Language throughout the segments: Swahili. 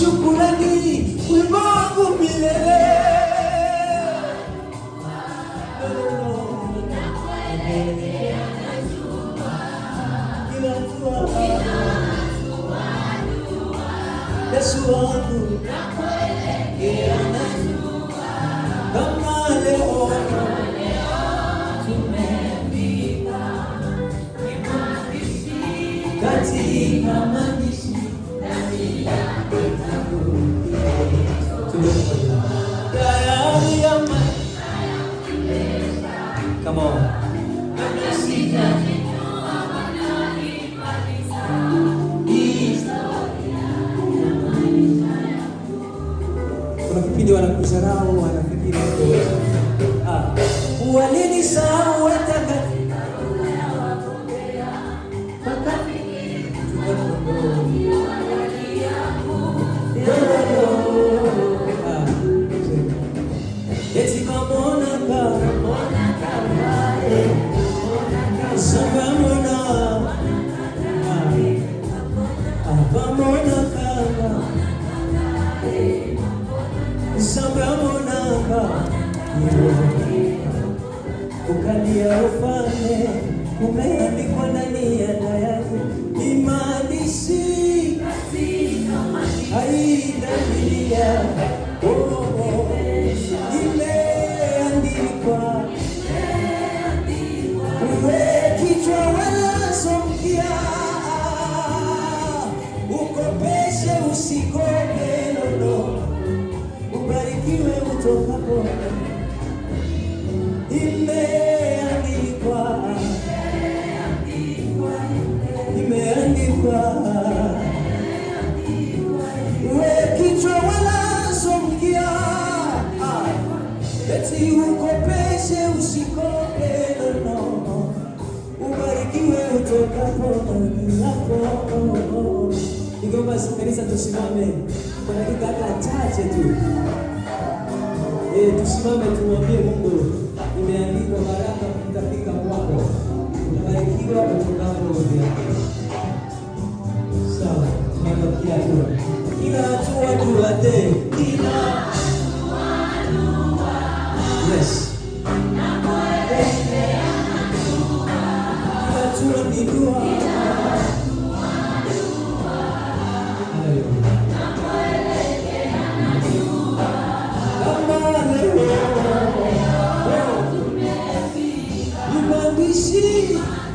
Shukurani, wimbo wangu milele. No, no, no. Kila hatua, Yesu wangu yeye anajua. Kama leo Tumefika, ni maandishi katika maandishi ndani ya kitabu. Tayari ya Come on. Kabla sijajijua Bwana alimaliza historia ya maisha yangu. Kuna kipindi wanakudharau, wanafikiri wewe. Ah, walinisahau hata katika Orodha ya wagombea, wakafikiri tukakomboa. ndani yangu. Ah, eti kamona ka, Mbona kamae, mbona samba mona, ah, pamona kama, samba mona ka, ukalia ufalme umeandikwa ndani ya dayari, ni maandishi katika maandishi haidamilia, oh, oh, imeandikwa imeandikwa. Uwe kichwa wala sio mkia, ukopeshe usikope, nono, ubarikiwe utokapo. Imeandikwa, imeandikwa. Uwe kichwa wala sio mkia, eti ukopeshe usikope, nono, ubarikiwe utokapo hapo. Ningeomba kanisa tusimame kwa dakika hata chache tu. Eh, tusimame tumwambie Mungu, imeandikwa baraka itafika kwako, utabarikiwa utokapo vyako. Sawa, tunaanza kila hatua, kila hatua tuate, kila yes, kila hatua ni dua. Haleluya. Kama leo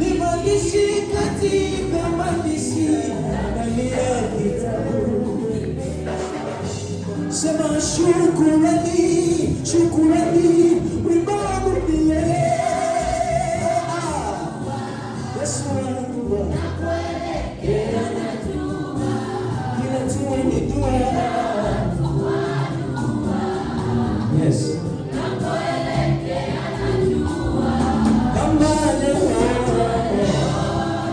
ni maandishi katika maandishi ndani ya kitabu. Sema shukurani, shukurani, wimbo wangu milele. Ah, Yesu wangu Bwana, kila hatua ni dua. Yes. Kama leo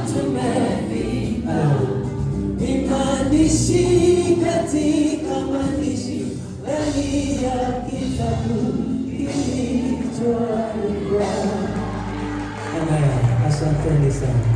tumefika, ni maandishi katika maandishi ndani ya kitabu kilichoandikwa. Amen. Asanteni sana.